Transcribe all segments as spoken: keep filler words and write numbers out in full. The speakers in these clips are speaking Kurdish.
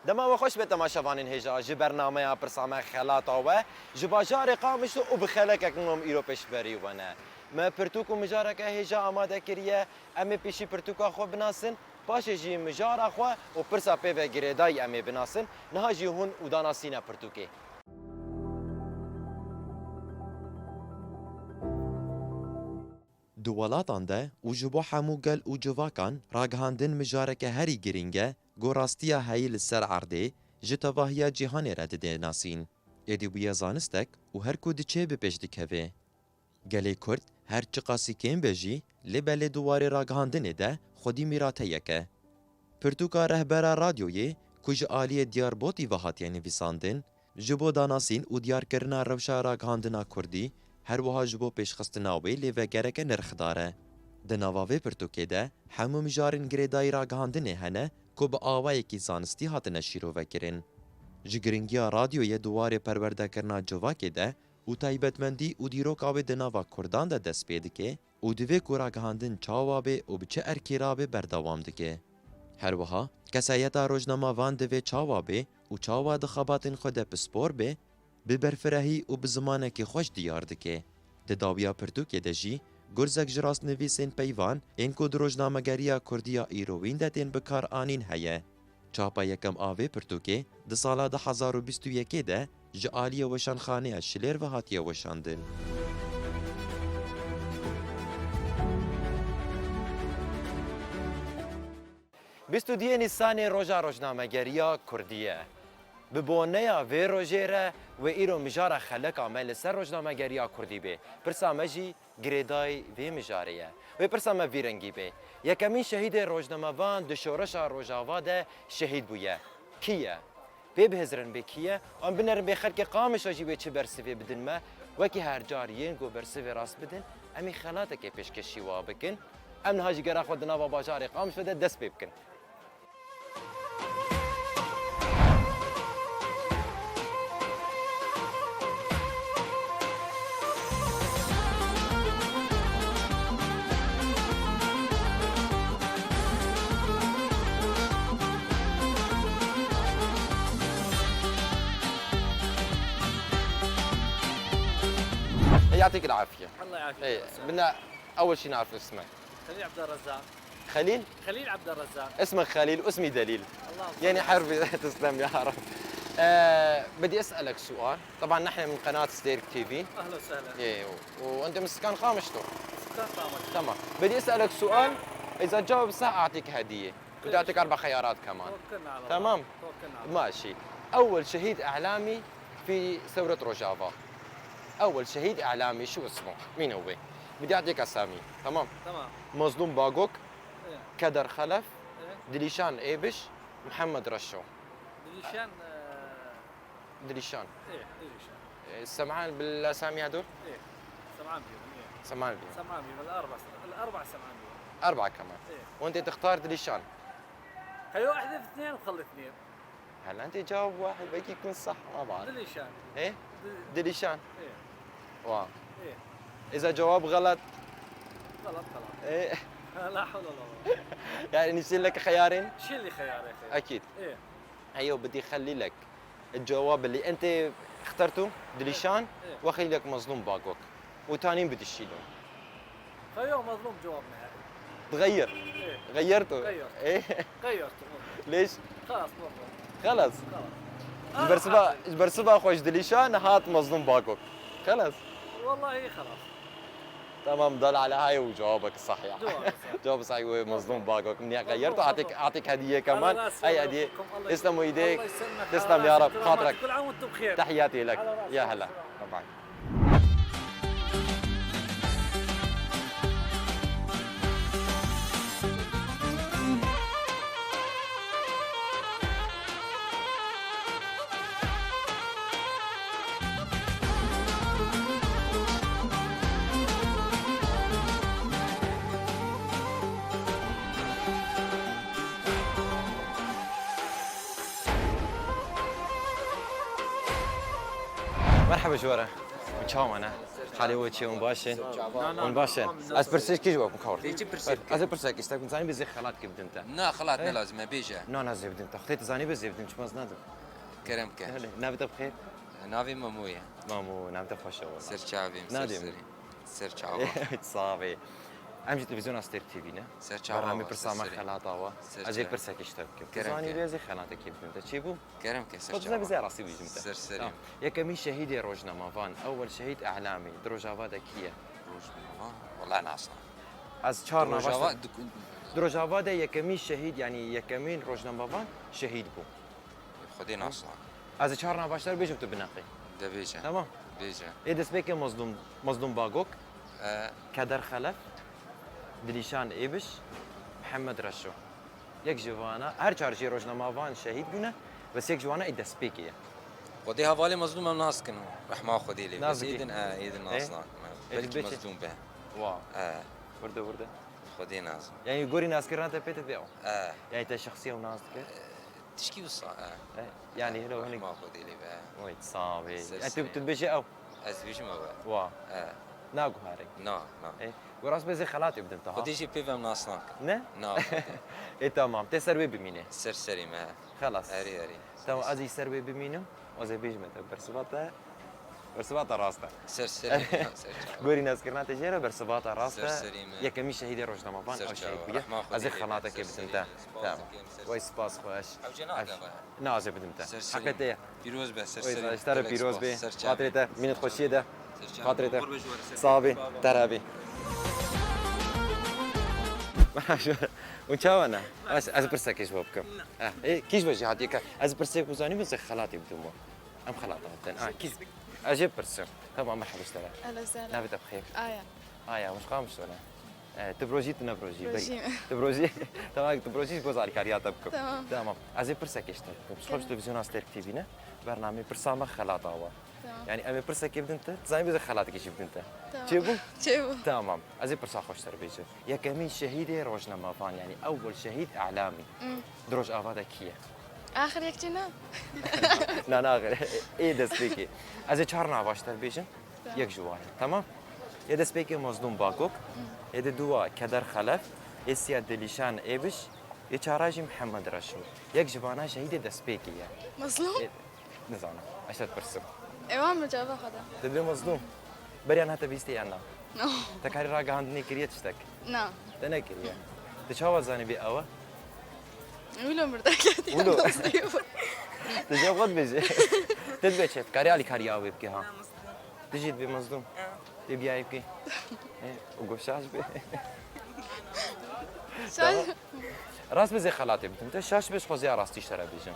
Dema we xweş be temaşevanên hêja ji bernameya Pirsa Me Xelata We ji bajarê Qamişlo û bi xelekek nû em îro pêşberî we ne. Me pirtûk û mijareke hêja amade kiriye. Em ê pêşî pirtûka xwe binasin, paşê jî mijara xwe û pirsa pê ve girêdayî em ê binasin. Niha jî hûn û da nasîne pirtûkê. Di welatan de û ji bo hemû gel û civakan ragihandin mijareke herî girîng e ku rastiya heyî li ser erdê ji tevahiya cîhanê re dide nasîn. Êdî bûye zanistek û her ku diçe bi pêş dikeve. Gelê Kurd her çiqasî kêm be jî, lê belê di warê ragihandinê de xwedî mîrateyek e. Pirtûka rehbera radyoyê ku ji aliyê Diyarbotî ve hatiye nivîsandin, ji bo danasîn û diyarkirina rewşa ragihandina kurdî, her wiha ji bo pêşxistina wê lêvegereke nirxdar e. Di nava vê pirtûkê de hemû mijarên girêdayî ragihandinê hene ku bi awayekî zanistî hatine şîrovekirin. Ji giringiya radyoyê di warê perwerdekirina civakê de û taybetmendî û dîroka wê di nava kurdan de dest pê dike û divê ku ragihandin çawa be û bi çi erkê rabe berdewam dike. Her wiha kesayeta rojnamevan divê çawa be û çawa di xebatên xwe de pispor be, bi berfirehî û bi zimanekî xweş diyar dike. Di dawiya pirtûkê de jî gurzek ji rastnivîsên peyvan ên ku di rojnamegeriya kurdî ya îrowîn de tên bikaranîn heye. Çapa yekem a vê pirtûkê di sala du hezar û bîst û yekê de ji aliyê Weşanxaneya Şilêr ve hatiye weşandin. Bîst û duyê Nîsanê roja rojnamegeriya kurdî ye. Bi boneya vê rojê re wê îro mijara xeleka me li ser rojnamegeriya kurdî bê. Pirsa me jî girêdayî vê mijarê ye. Wê pirsa me vî rengî bê. Yekemîn şehîdê rojnamevan di şoreşa Rojava de şehîd bûye. Kî ye? Pê bihizrin bê kî ye? Em binerin bê xelkê Qamişlo jî wê çi bersivê bidin me? Wekî her car yên ku bersivê rast bidin, em ê xelatekê pêşkêşî wa bikin. Em niha jî gera xwe di nava bajarê Qamişlo de dest pê bikin. يعطيك العافية. الله يعافيك. إيه، بدنا أول شي نعرف اسمك. خليل عبد الرزاق. خليل؟ خليل عبد الرزاق. اسمك خليل واسمي دليل. الله يسلمك. يعني حرب. تسلم يا رب. آه، بدي أسألك سؤال. طبعًا نحن من قناة ستيرك تي في. أهلا وسهلا. إيه، و-، وأنت من سكان قامشلو؟ سكان قامشلو. تمام. بدي أسألك سؤال، إذا تجاوب صح أعطيك هدية. بدي أعطيك أربع خيارات كمان. توكلنا على الله. تمام؟ توكلنا على الله. ماشي. أول شهيد إعلامي في ثورة روجافا. أول شهيد إعلامي شو اسمه؟ مين هو؟ بدي أعطيك أسامي. تمام؟ تمام. مظلوم باغوك، إيه. كدر خلف، إيه. دليشان إيبش، محمد رشو. دليشان، آه، دليشان. إيه، دليشان. إيه، سمعان بالأسامي هدول؟ إيه، سمعان بيهم، إيه. سمعان بيهم. سمعان بيهم، الأربع، الأربع سمعان بيهم. أربعة كمان. إيه. وأنت تختار دليشان. خلي واحدة في اثنين وخلي اثنين. هلا أنت جاوب واحد، بلكي يكون صح، ما بعرف. دليشان. إيه؟ دل- دليشان. إيه. واو. إيه. إذا جواب غلط؟ غلط، خلاص. إيه. لا حول ولا قوة. يعني نشيل لك خيارين؟ شيل لي خيار يا أخي. أكيد. إيه. أيوة، بدي أخلي لك الجواب اللي أنت اخترته، دليشان، إيه. وأخلي لك مظلوم باغوك. وتانيين بدي شيلهم. خيو مظلوم جواب نهائي. تغير. إيه. غيرته؟ غيرت. إيه. غيرته. ليش؟ خلاص، مظلوم. خلص. خلاص. أنا برسبة، حاضر. برسبة خوش دليشان هات مظلوم باغوك. خلص. والله خلاص. تمام، ضل على هاي وجوابك الصحيح. جواب صح. جواب صحيح، هو مظلوم باغوك. منيح غيرته، أعطيك، أعطيك هدية كمان. على راسي هاي هدية. وعلى راسكم. الله يسلمك. تسلموا إيديك. الله يسلمك. تسلم يا رب. خاطرك. كل عام وأنتم بخير. تحياتي لك. على راسي. يا هلا. باي باي. مرحبا جوارة. Çawa ne? Halê we çi, hûn baş e? Hûn baş e? Ez pirsêkî ji we bikim, kawir. Tê çi pirsê bike? Ez ê pirsek îşte, zanî bê zê xelat kê bidin te. Na, xelat ne lazim e, bêje. Na, na, zê bidin te. Xwedê tu zanî bê zê bidin, çima ez nadim. Kerem ke. Helê, navê te bi xêr? Navê Memo ye. Memo, navê te xweş e wela. Ser çavê min, ser serî. Ser çava. Sax bê. Em jî televîzyona Stêrk T V ne. Ser çava. Bernamê pirsa me xelata wa. Ez ê pirsek îşte bikim. Tu zanî bê zê xelatê kê bidin te. Çi bû? Kerem ke, ser çava. Xwedê tu zanî bê zê rastî bêjim te. Ser serî. Tamam. Yekemîn şehîdê rojnamevan, ewel şehîd E'lamî, di Rojava de kî ye? Rojnamevan? Wela nas nakim. Ez çar navaş... Rojava, di ku- Di Rojava de yekemîn şehîd, yanî yekemîn rojnamevan şehîd bû. Xwedê nas nakim. Ez ê çar navaş te re bêjim, tu bineqî. De bêje. Tamam. Bêje. Ê destpêkê Mazlûm, Mazlûm Bagok, E. Keder Xelef, Dilîşan Êbiş, Mihemed Reşo. Yek ji vana, her çar jî rojnamevan şehîd bûne, bes yek ji wana ê destpêkê ye. Xwedê hevalê Mazlûm em nas dikin. Rehma Xwedê lê. Nas dikî? Êdin, e, êdin nas nakim. Belkî Mazlûm be. Wa. E. Wirde wirde. Xwedê nas. Yanî gorî naskirina te pê te vê ew. E. Yanî te şexsî ew nas dike? Tişkî wisa, e. E, yanî hilo hinik. Rehma Xwedê lê be. Oy, sax bê. Ser serî. E, tu, tu dibêjî ew? Ez dibêjim ew e. Wa. E. Naguherî. Na, na. E, we rast bê zê xelatê bidin te ha. Xwedê jî pê ve em nas nakin. Ne? Na, Xwedê. Ê, tamam. Tê ser wê bimînê. Ser serî me. Xelas. Erê, erê. Tamam, ez jî ser wê bimînim. Ez ê bêjime te bersiva te. Bersiva te rast e. Ser serî me, ser çava. Gorî naskirina te jê re bersiva te rast e. Ser serî me. Yekemîn şehîdê rojnamevan ew şehîd bûye. Rehma Xwedê lê be. Ez ê xelateke bidin te. Tamam. Spas dikim, ser serî. Way spas xweş. Ew jê nade be. Na, ez ê bidim te. Ser serî. Heqê te ye. Pîroz be, ser serî. Ji te re pîroz bê. Xatirê te, mînît xweşiyê de. Xatirê te. Sax bî, te re bî. Hûn çawa ne? Ez, ez pirsekê ji bo bikim. Eh, ê, kî ji bo jî hatiye ka? Ez pirsek bizanî, min xelatê bidim bo. Em xelat hatin. Ah, kî? Ez jê pirsim. Tamam, merhaba ji te re. Ehlen sehlen. Navê te bi xêr? Aya. Aya, hûn ji qamişlo ne? E, tu bi rojî, tu ne bi rojî? Rojî. Tu bi rojî? Tamam, tu bi rojî ji bo ez alîkariya te bikim. Tamam. Tamam. Ez ê pirsekê ji te bikim. Ji xwe ji televîzyona Stêrk T V ne, bernameyê pirsa me xelata we. Tamam. Yanî em ê pirsekê bidin te, tu zanî bê xelatekê jî bidin te. Tamam. Çêbû? Çêbû. Tamam. Ez ê pirsa xwe ji te re bêjim. Yekemîn şehîdê rojnamevan, yanî ewwel şehîd E'lamî. Hmm. Di Rojava de kî ye? Axir yek çi ne? Na, na, axir. Ê destpêkê. Ez ê çar nava ji te re bêjim. Tamam. Yek ji wan e. Tamam? Yê destpêkê Mazlûm Bagok, yê di dûa Keder Xelef, yê siya Dilîşan Êbiş, yê çara jî Mihemed Reşo. Yek ji vana şehîdê destpêkê ye. Mazlûm? Yê, nizanim. Ez te dipirsim. Ewan mi cevaba xwe de? Te dibê Mazlûm. Beriya niha te bihîstiye yan na? No. Te karî ragihandinê kiriye tiştek? Na. Te nekiriye. Te çawa zanî bê ew e? Wilo mirdek e. Wilo. Te jê xwe dibêje. Te dibê çi? Karî alîkariya wê bike ha. Tu jî dibê Mazlûm. Tê biyayê bikê. Ê, û go şaş bê. Şaş. Tamam. Rast bê zê xelatê bidim te. Şaş bê, ji xwe zê rastî ji te re bêjim.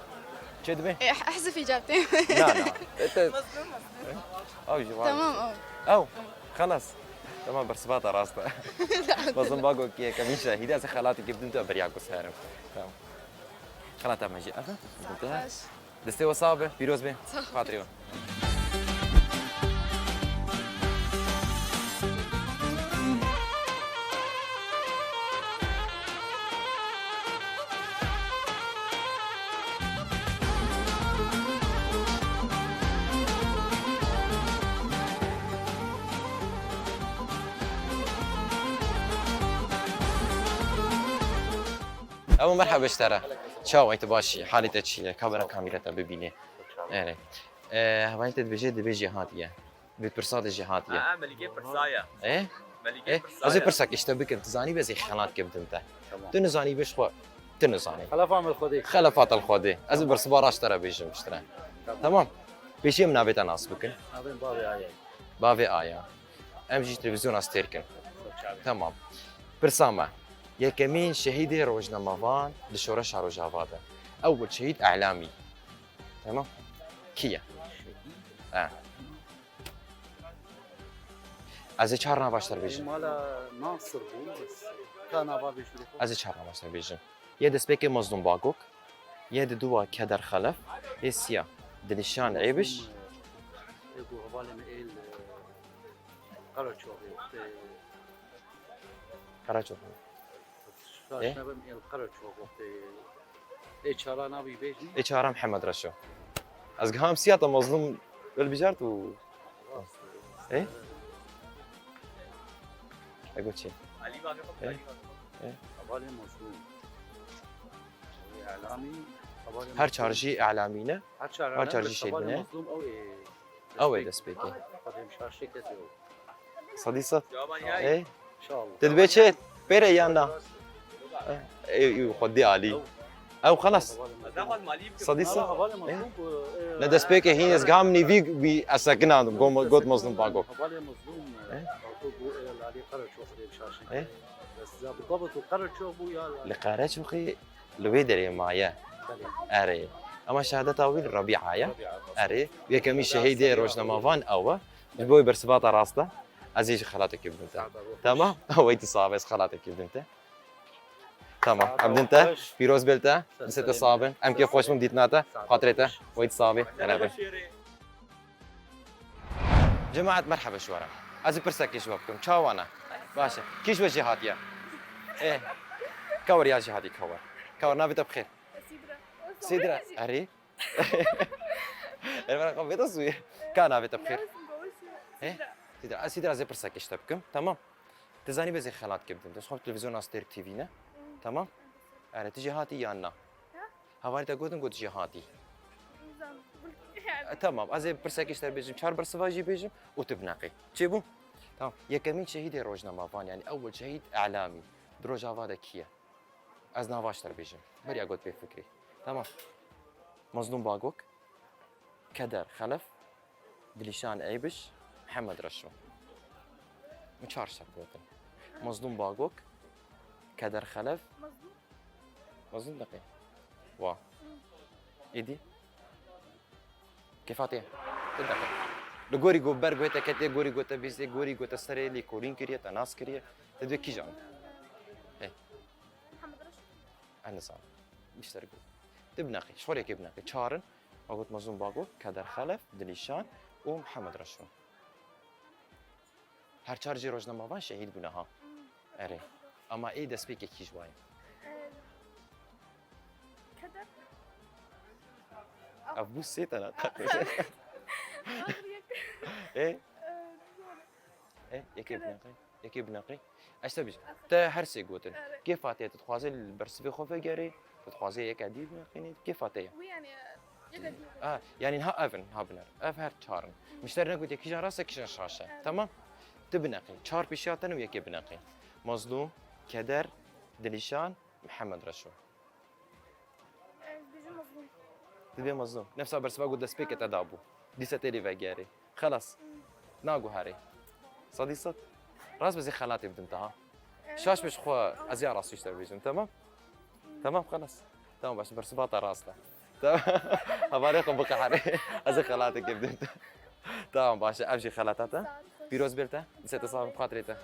Çê dibê? E, ehzifî cevtê. Na, na. E, te... Mazlûm, Mazlûm. Ew jî var. Tamam, ew. Ew. Xelas. Tamam, bersiva te rast e. Mazlûm Bagok yekemîn şehîd e, ez xelatekê bidim te beriya ku serim. Tamam. Xelata me jî ev e. Bidim te. Baş. Destê we sax be, pîroz be. Sağ ol. Xatirê we. Ew merhebe ji te re. Çawa, tu baş î? Halê te çi ye? Kamera, kamera te bibîne. Erê. E, hevalê te dibêje, dibê jêhatî ye. Bi pirsa de jêhatî ye. Ha, Melîkê pirsa ye. E? Melîkê pirsa ye. Ez ê pirsek îşte bikim. Tu zanî bê zê xelat ke bidim te. Tamam. Tu nizanî bê ji xwe. Tu nizanî. Xelef Amed Xwedê. Xelef Atel Xwedê. Ez ê bersiva raşt te re bêjim ji te re. Tamam. Tamam. Pêşî em navê te nas bikin. Navê min Bavê Aya. Bavê Aya. Em jî ji televîzyona Stêrk in. Tamam. Pirsa me. Yekemîn şehîdê rojnamevan di şoreşa Rojava de. Ewil şehîd E'lamî. Tamam. Kî ye? E. Ez ê çar nava ji te re bêjim. Mala Nasir bû, bes ka nava bêjim. Ez ê çar nava ji te re bêjim. Yê destpêkê Mazlûm Bagok, yê di dûa Keder Xelef, yê siya Dilîşan Êbiş. Ê ku hevalê me êl, e, Qaraçoxê, e, Qaraçoxê. Şaş nebim, êl Qaraçoxê. Ê çara navî bêjî? Ê çara Mihemed Reşo. Ez giham siya te Mazlûm hilbijart û... Rast e. Ê? Goçî. Hevalê Mazlûm. Elamî, hevalê Mazlûm. Her çar jî elamî ne? Her çar, her çar jî şehîd bûne. Mazlûm ew ê. Ew ê destpêkê. Xwedê şaşê kesê ew. Sedî sed. Ê? Te dibê çi? Pêre yan na? Ê, ê, xwedî alî. Ew xelas. Sedî sed. Ê? Ne destpêkê hîn ez gam nîvî wî esekinan got Mazlûm Bagok. Hevalê Mazlûm, Bagok bû, ê, Lalê Qereçox, xwedê şaşê. Ê? Bes ya bi tabt û Qereçox bû ya Lalê. Li Qereçoxê li wê derê maye. Belê. Erê. Ama şehadeta wî li Rebîa ye. Rebîa. Erê. Yekemîn şehîdê rojnamevan ew e. Ji bo wê bersivata rast e. Ez ê ji xelatekê bidim te. Tamam? Wey tu sabe ez xelatekê bidim te. Tamam. Em din te. Pîroz bêl te. Lise te sabin. Em kê xweş bûn dîtina te. Xatirê te. Wey tu sabê. Hela be. Cemaet, merheba ji we re. Ez ê pirsekê ji we bikim. Çawa ne? Baş e. Kî ji we jê hatiye? Ê. Ka wer ya jê hatî ka wer. Ka wer, navê te bi xêr? Sîdra. Sîdra. Erê. Erê, bera xwe vêta sûyê. Ka navê te bi xêr? Ê? Sîdra. Ez Sîdra, ez ê pirsekê ji te bikim. Tamam. Tu zanî, ez ê xelat kê bidim. Tu xwe televîzyona Stêrk T V ne? Tamam? Erê, tu jê hatî yan na? Hevalê te gotin, got jê hatî. E, tamam, ez ê pirsekê ji te bêjim, çar bersiva jî bêjim û tu bineqî. Çêbû? Tamam. Yekemîn şehîdê rojnamevan, yani ewwel şehîd elamî, di Rojava de kî ye? Ez nava ji te bêjim. Beriya got pê fikrî. Tamam. Mazlûm Bagok, Keder Xelef, Dilîşan Eybiş, Mihemed Reşo. Min çar şer gotin. Mazlûm Bagok, Keder Xelef. Mazlûm? Mazlûm deqê. Wa. Êdî? Kêfa te ye? Ti deqê. Li gorî ku ber guhê te ketiye, gorî ku te bîstiye, gorî ku te serê lêkolîn kiriye, te nas kiriye, te dibê kîjan? Hê. Mihemed Reşo. Ez nizanim. Mîşter got. Tu bineqî. Ji xwe rê yekê bineqî. Çar in. Ma got Mazlûm Bagok, Keder Xelef, Dilîşan û Mihemed Reşo. Her çar jî rojnamevan şehîd bûne ha. Erê. Ama ê destpêkê kî ji wa ye? Keder. Ev bû sê tane. Ê? Ê, yekê bineqî. Yekê bineqî. Ez te bêjim. Te her sê gotin. Kêfa te ye, tu dixwazî li bersivê xwe vegerî, tu dixwazî yeke dî bineqînî, kêfa te ye. Wî yani, yeke dî. Ah, yani niha ev in, niha biner. Ev her çar in. Mişter negotiye kîjan rast e, kîjan şaş e. Tamam? Tu bineqî. Çar pêşiya te ne û yekê bineqî. Mazlûm, Keder, Dilîşan, Mihemed Reşo. Ez dibêjim Mazlûm. Dibê Mazlûm. Nefsa bersiva ku destpêkê te dabû. Dîsa tê lê vegerê. Xelas. Naguherê. Sedî sed. Rast, ez ê xelatê bidim te ha. Şaş be ji xwe, ez ê rastî ji te bêjim, tamam? Tamam, xelas. Tamam, baş, bersivata rast e. Tamam. Hevalê xwe biqeherê. Ez ê xelatê bidim te. Tamam, baş e, ev jî xelata te. Pîroz bêl te, dîsa te sax, bi xatirê te.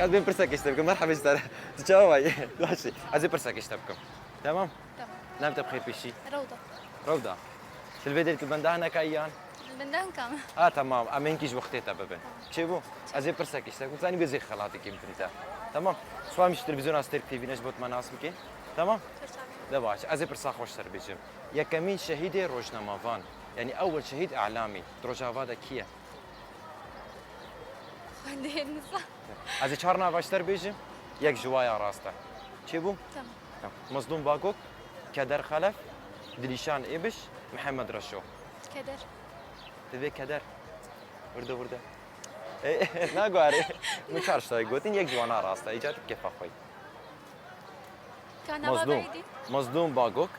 Ez bên pirsekê ji te bikim. Merhaba ji te re. Tu çawa yî? Baş î. Ez ê pirsekê ji te bikim. Tamam? Tamam. Navê te bi xêr pêşî? Rewda. Rewda. Tu li vê derê tu benda hineka yan? Benda hinka me. Ha, tamam. Em hinkî ji wextê te bibin. Tamam. Çêbû? Ez ê pirsekê ji te bikim. Zanî, ez ê xelatê kê bidim te. Tamam? Swan ji televîzyona Stêrk T V ne ji bo tu me nas bike. Tamam? Çok sağ ol. De baş. Ez ê pirsa xwe ji te re bêjim. Yekemîn şehîdê rojnamevan. Yani ewwel şehîd elamî. Di Rojava de kî ye? Xwendê nizam. Ez ê çar nava ji te re bêjim, yek ji wa ya rast e. Çêbû? Tamam. Tamam. Mazlûm Bagok, Keder Xelef, Dilîşan Êbiş, Mihemed Reşo. Keder. Divê Keder. Wirde wirde. Ê, naguherî. Min çar ji te gotin, yek ji wan a rast e. Îca tu kêfa xwe yî. Ka nava Mazlûm. Beyî dî? Mazlûm Bagok,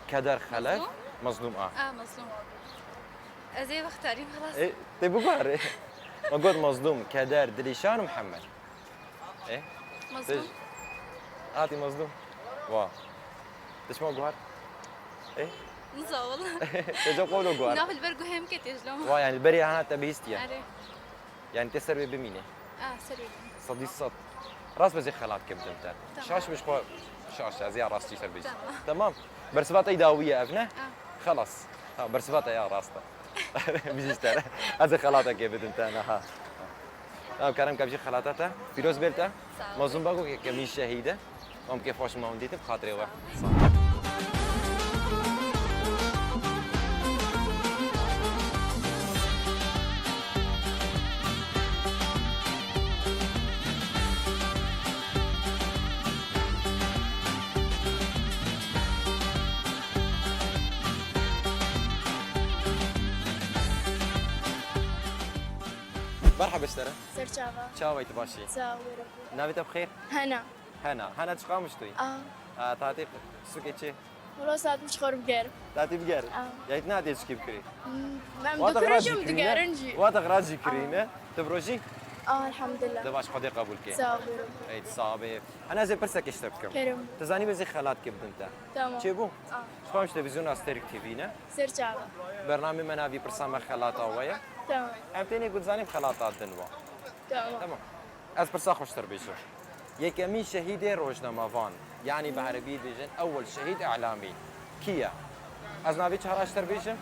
Keder Xelef, Mazlûm? Mazlûm a. A, Mazlûm. Ez ê wextarîm, xelas. Ê, tê biguherê. Me got Mazlûm, Keder, Dilîşan û Mihemed. Ê? Mazlûm. Tij-, hatî Mazlûm. Wa. Te çima guhar? Ê? Niza wala. Te ca qolo guhar. Nav li ber guhê min ketê ji loma. Wa, yani berê hana te bihîstiye. Erê. Yani tê ser wê bimînê. A, ser wê bimînê. Sedî sed. Rast be ez ê xelateke bidim te. Tamam. Şaş be ji xwe, şaş, ez ê ya rastî te bêjim. Tamam. Tamam. Bersiva te dawî ye ev ne? Ah. Xelas. Ha, bersiva te ya rast e. Bijî ji te re. Ez ê xelateke bidim te, ne ha. Tamam, kerem ke bijî xelata te. Pîroz bê te. Sağ ol. Mazlûm Bagok yekemîn şehîd e. Em kêfxweş me hûn dîtin, bi xatirê we. Sağ ol. Merhaba ji te re. Serçava. Çawa yî, tu baş î? Sağ ol, merhaba. Navê te bi xêr? Hena. Hena. Hena, tu ji Qamişlo yî? A. A, tu hatî sûkê çi? Wala saet ji xwe bigerim. Datî biger. Ah. Ya tu nehatî çikî bikirî? Hmm, em Wata dikirin xira jî, em jî kirî ne? digerin jî. Wata xira jî kirî Ah. ne? Tu bi rojî? Ah, elhamdülillah. De baş, Xwedê qebûl ke. Sağ ol, buyurun. Ey, tu sax bê. Hena ez ê pirsekê ji te bikim. Kerem. Tu zanî ez ê xelatke bidim te. Tamam. Çêbû? Ah. Ji xwe em ji televîzyona Asterk T V ne? Serçava. Bernamê me navî pirsa me xelata we ye. Tamam. Em tenê ku dizanîm xelata din wa. Tamam. Tamam. Ez pirsa xwe ji te re bêjim. Yekemîn şehîdê rojnamevan, yanî bi erebî dibêjin ewel şehîd îlamî, kî ye? Ez navê çara ji te re bêjim?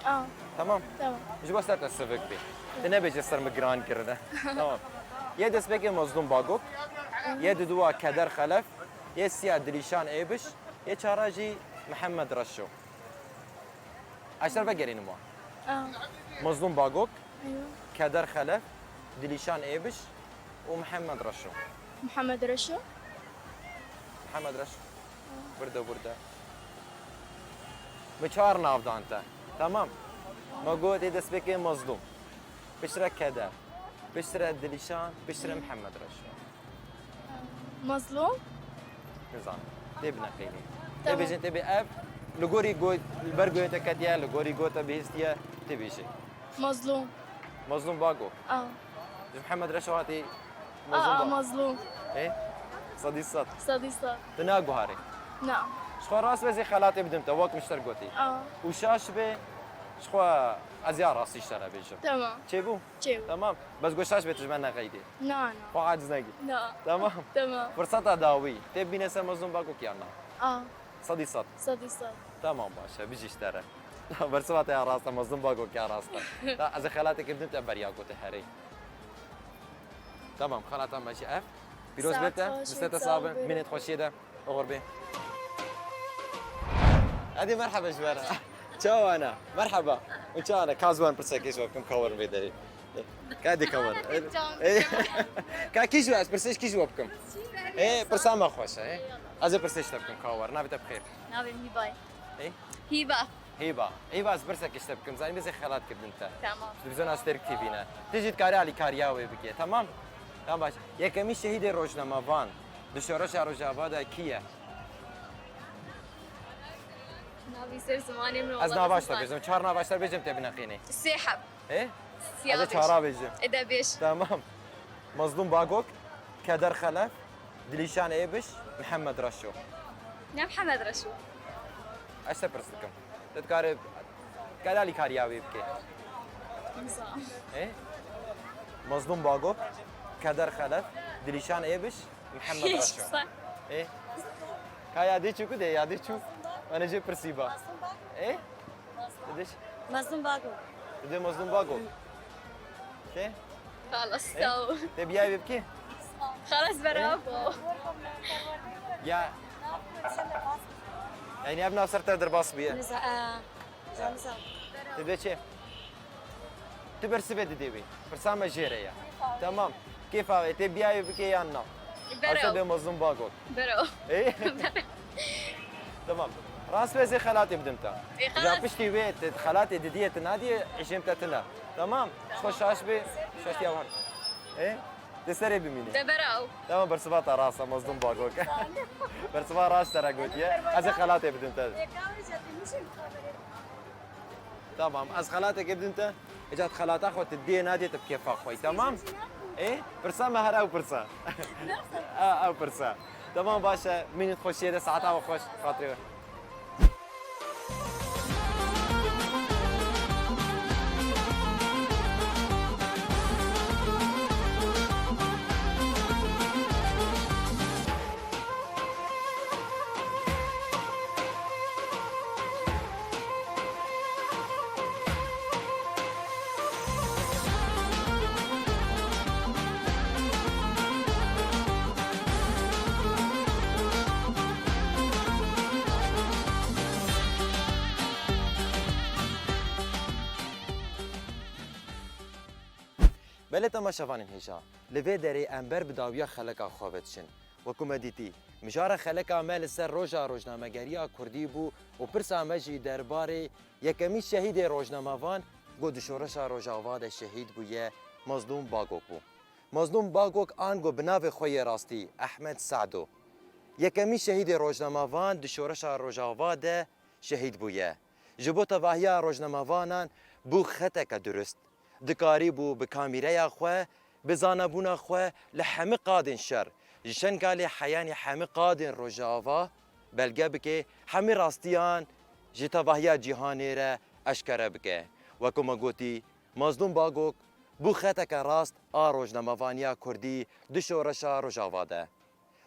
A. Tamam? Tamam. Ji bo ser te sivik bê. Tu nebêje ser min giran kirine. Tamam. Yê destpêkê Mazlûm Bagok, yê diduwa Keder Xelef, yê siya Dilîşan Êbiş, yê çara jî Mihemed Reşo. Ez ji te re vegerînim wan. A. Mazlûm Bagok, Eywa. Keder Xelef, Dilîşan Êbiş û Mihemed Reşo. Mihemed Reşo? Mihemed Reşo. Burada, burada. Min çar nav dan te. Tamam. Me got ê destpêkê Mazlûm. Piştre Keder. Piştre Dilîşan. Piştre Mihemed Reşo. Mazlûm? Nizanim. Tê bineqînî. Tê Tamam. bêjin, tê bê ev. Li gorî go-, li ber goyê te ketiye, li gorî go te bihîstiye, tê bêjî. Mazlûm. Mazlûm Bago. A. Ji Mihemed Reşo hatî A, Mazlûm a, Bago. Mazlûm. Ê? Sedî sed. Sedî sed. Tu naguharî? Na. Ji xwe rast be ez ê xelatê bidim te, wek min ji te re gotî. A. Û şaş be, ji xwe ez ya rastî ji te re bêjim. Tamam. Çêbû? Çêbû. Tamam. Bes go şaş be tu ji me neqeydê. Na, na. Xwe aciz nekî. Na. Tamam. Tamam. Firseta dawî. Tê bîne ser Mazlûm Bagok yan na? A. Sedî sed. Sedî sed. Tamam, baş e. Bijî ji te re. Bersiva te ya rast e, Mazlûm Bagok ya rast e. Ta ez ê xelateke bidim te beriya gote herê. Tamam, xelata me jî ev. Pîroz Saet be te, xweş, destê te sağ sax ol, be, buyurun. Mînê xweşiyê de. Oxir bê. Hadi merhaba ji we re. Çawa ne? Merhaba. Û çawa ne? Ka ez wan pirsekê ji we bikim, ka werin vê derê. Ka dê ka werin. Can. Ê, ka kî ji we, ez pirsê ji kî ji we bikim? Ê, pirsa me xweş e, ê. Ez ê pirsê ji te bikim, ka werin. Navê te bi xêr? Navê min Hîba ye. Ê? Hîba. Hîba. Hîba, ez pirsekê ji te bikim. Zanî ez ê xelat kirdin te. Tamam. Televîzyona Asterk T V ne. Tu jî dikarî alîkariya wê bikî, tamam? Tamam, baş. Yekemîn şehîdê rojnamevan di şoreşa Rojava de kî ye? Navî ser zimanê min, Ez wala nava ji te biziman. bêjim. Çar nava ji te bêjim, tê bineqînî. Sê heb. Ê? Siya Ez ê bêj. çara bêjim. Ê de bêj. Tamam. Mazlûm Bagok, Keder Xelef, Dilîşan Êbiş, Mihemed Reşo. Ne Mihemed Reşo? Ez te pirs dikim. Tu dikarî, dikarî alîkariya wê bikî. Nizanim. Ê? Mazlûm Bagok, Keder Xelef, Dilîşan Êbiş, Mihemed Hiç Reşo. sen. Ê? Ka yadê çû ku dê, yadê çû. Ene jê pirsî ba. Ê? Didiş? Mazlûm Bagok. Didê Mazlûm Bagok. Kê? Xalas, Ê? sağ ol. Te biyayê bikî? Xalas, bravo. Ya. Yani ev nav ser te derbas bûye. Niza-, e, Canım sağ ol. Te dê çi? Tu bersivê didê wê. Pirsa me jê re ye. Tamam. Kêfa wê, tê biyayê bikê yan na? Bero. Ewse dê Mazlûm Bagok. Bero. Ê? Tamam. Rast be ez ê xelatê bidim te. Ê, xelat. Ja piştî wê, te xelatê didiyê, tu nadiyê, îşêm te tune. Tamam. Tamam. Xwe şaş bê, şaştiya wan. Ê? Di serê bimîne. De beraw. Tamam, bersiva te rast e, Mazlûm Bagok. Bersiva rast te re gotiye. Ez ê xelatê bidim te. Tamam, ez xelateke bidim te. Îca tu xelata xwe tu dê nadê tu bi kêfa xwe yî, tamam? Ê? Pirsa me her ew pirsa. Ew, ew pirsa. Tamam, baş e. Mînît xweşiyê de, saeta we xweş. Xatirê we. Belê temaşevanên hêja, li vê derê em ber bi dawiya xeleka xwe ve diçin. Wekû me dîtî, mijara xeleka me li ser roja rojnamegeriya kurdî bû û pirsa me jî derbarê yekemîn şehîdê rojnamevan ku di şoreşa Rojava de şehîd bûye, Mazlûm Bagok bû. Mazlûm Bagok ango bi navê xwe yê rastî Ehmed Sado, yekemîn şehîdê rojnamevan di şoreşa Rojava de şehîd bûye. Ji bo tevahiya rojnamevanan bû xeteke durist. Dikarîbû bi kamîreya xwe, bi zanebûna xwe li hemî qadên şer, ji Şengalê heyanî hemî qadên Rojava belge bike, hemî rastiyan ji tevahiya cîhanê re eşkere bike. Wekû me gotî, Mazlûm Bagok bû xeteke rast a rojnamevaniya kurdî di şoreşa Rojava de.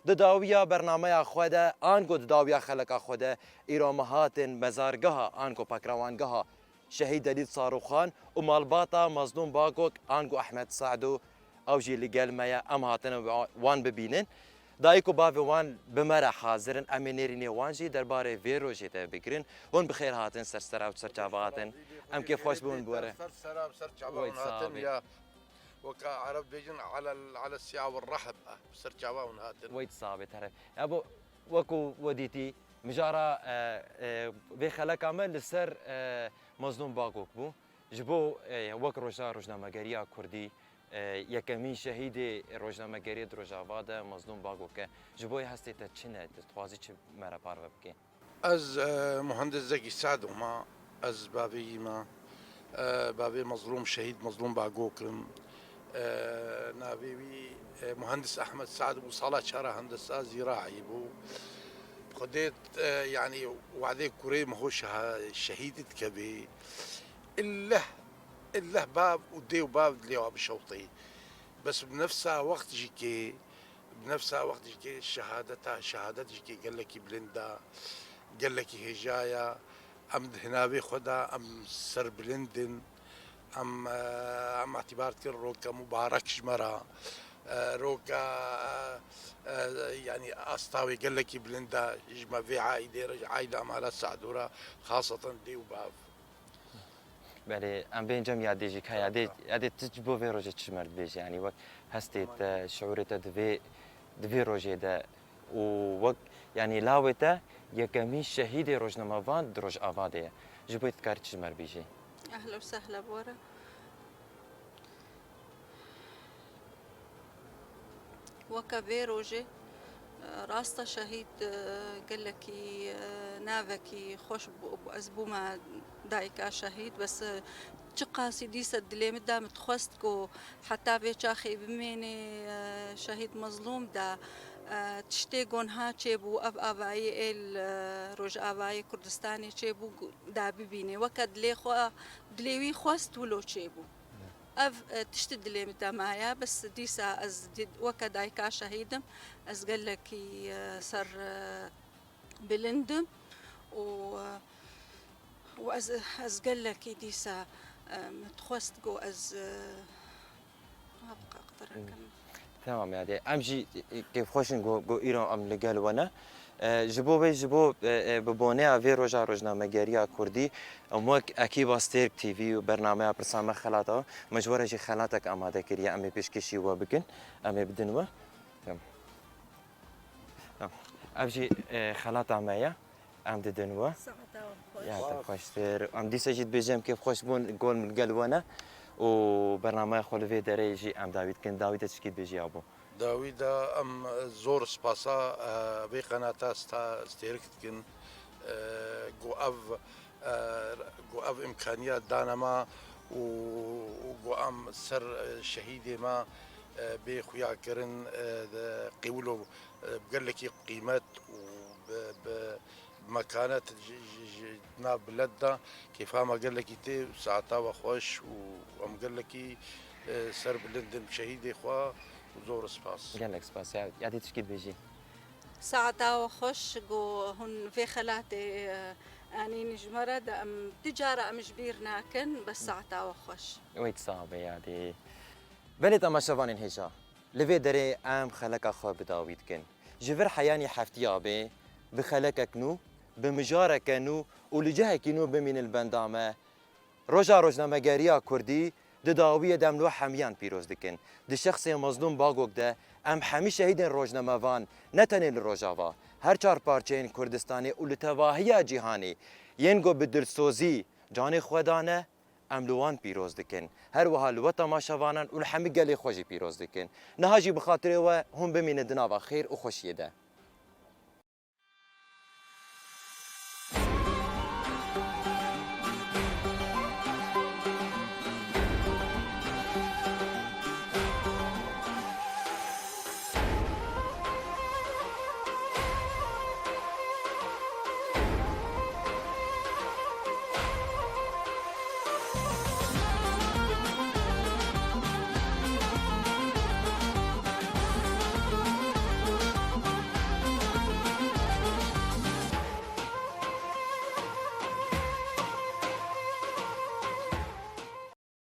Di dawiya bernameya xwe de ango di dawiya xeleka xwe de îro me hatin mezargeha ango pakrewangeha Şehîd Delîl Saroxan û malbata Mazlûm Bagok ango Ehmed Sado, ew jî li gel me ye, em hatine wa-, wan bibînin. Dayik û bavê wan bi me re hazir in, em ê nêrînê wan jî derbarê vê rojê de bigirin. Hûn bi xêr hatin, ser sera û ser çava hatin. Em kêfxweş bûn bi we re. Ser sera û ser çava hûn hatin ya. Weka Ereb bêjin, ala, ala siya ve rahib, ah, ser çava hûn hatin. Weyt sabê teref. Ya bo, wekû we dîtî, mijara, e, e, vê xeleka me li ser, e, Mazlûm Bagok bû. Ji bo, e, wek roja rojnamegeriya kurdî, e, yekemîn şehîdê rojnamegeriyê di Rojava de Mazlûm Bagok e. Ji bo hestê te çi ne? Tu dixwazî çi me re parve bikî? Ez, e, muhendis Zekî Sado me, ez bavê wî me, e, bavê Mazlûm, şehîd Mazlûm Bagok im. E, navê wî, e, muhendis Ehmed Sado bû, sala çar a hendesa zîraî bû. Xwedê, e, yanî wadê kurê miho şeha-, şehîd dikevê. Illeh, illeh bav û dê û bav dilê wa bişewtê. Bes bi nefsa wext jî kê, bi nefsa wext jî kê şehadeta, şehadet jî kê gelekî bilind e, gelekî hêja ye. Em di hinavê xwe de em serbilind in. Em, e, em îtîbar dikin roke mubarek ji me re. E, roke, e, e, yanî asta wê gelekî bilind e ji me vê aîdê re, ji aîda Amala Sado re, xaseten dê û bav. Belê, em bên cem yadê jî ka yadê, yadê tu ji bo vê rojê çi ji me re dibêjî? Yanî wek hestê te, şiûrê te di vê, di vê rojê de û wek, yanî lawê te yekemîn şehîdê rojnamevan di Rojava de ye. Ji bo wê tu dikarî çi ji me re bêjî? Ehla û sehla bi we re. Weke vê rojê, e, rasta şehîd, e, gelekî, e, navekî xweş bû, ez bûme dayika şehîd, bes, e, çiqasî dîsa dilê min de min dixwest ku heta vê çaxê bimênê, e, şehîd Mazlûm de, e, tiştê ku niha çêbû, ev avayî ê li, e, Rojavayê Kurdistanê çêbû, ku da bibînê. Weke dilê xwe, dilê wî xwest wilo çêbû. Ev, e, tiştî dilê min de maye, bes dîsa ez di-, weke dayika şehîd im, ez gelekî, e, ser, e, bilind im û, e, û ez, ez gelekî dîsa, e, min dixwest ku ez, e, ha, biqa qederekim. Tamam, yadê. Em jî kêfxweş in ku, ku îro em li gel we ne. E, ji bo vê, ji bo, e, e, bi boneya vê roja rojnamegeriya kurdî, em wek ekîba Stêrk T V û bernameya Pirsa Me Xelata, me ji we re jî xelatek amade kiriye, em ê pêşkêşî we bikin, em ê bidin we. Tamam. Tamam. Ev jî, e, xelata me ye. Em didin we. Saeta we xweş. Ya te xweştir. Em dîsa jî dibêjin em kêfxweş bûn, gol min gel we ne. Û bernameya xwe li vê derê jî em dawî dikin. Dawî te çikî dibêjî ya bo? Dawî de em zor spasa, e, vê qenata sta-, Stêrk dikin, e, ku ev, e, ku ev îmkaniya dane me û, û ku em ser, e, şehîdê me, e, bê xuya kirin, e, de qewilo, e, bi gelekî qîmet û bi, bi mekanet ji, ji, ji nav bilet de kêfa me gelekî tê û saeta we xweş û em gelekî, e, serbilind in bi şehîdê xwe û zor spas. Gelek spas. Ya, yadê tişkî dibêjî? Saeta we xweş, ku hûn vê xelatê, e, anîn ji me re de em ti cara em ji bîr nakin, bes saeta we xweş. Wê tu sax be yadê. Belê temaşevanên hêja, li vê derê em xeleka xwe bi dawî dikin. Ji vir heyanî heftiya bê, bi xelekek nû, bi mijareke nû û li cihekî nû bimînin li benda me. Roja rojnamegeriya kurdî Di dawiyê de em li we hemiyan pîroz dikin. Di şexsê Mezlûm Bagok de em hemî şehîdên rojnamevan ne tenê li Rojava, her çar parçeyên Kurdistanê û li tevahiya cîhanê yên ku bi dilsozî canê xwe dane, em li wan pîroz dikin. Her wiha li we temaşevanan û li hemî gelê xwe jî pîroz dikin. Niha jî bi xatirê we hûn bimînin di nava xêr û xweşiyê de.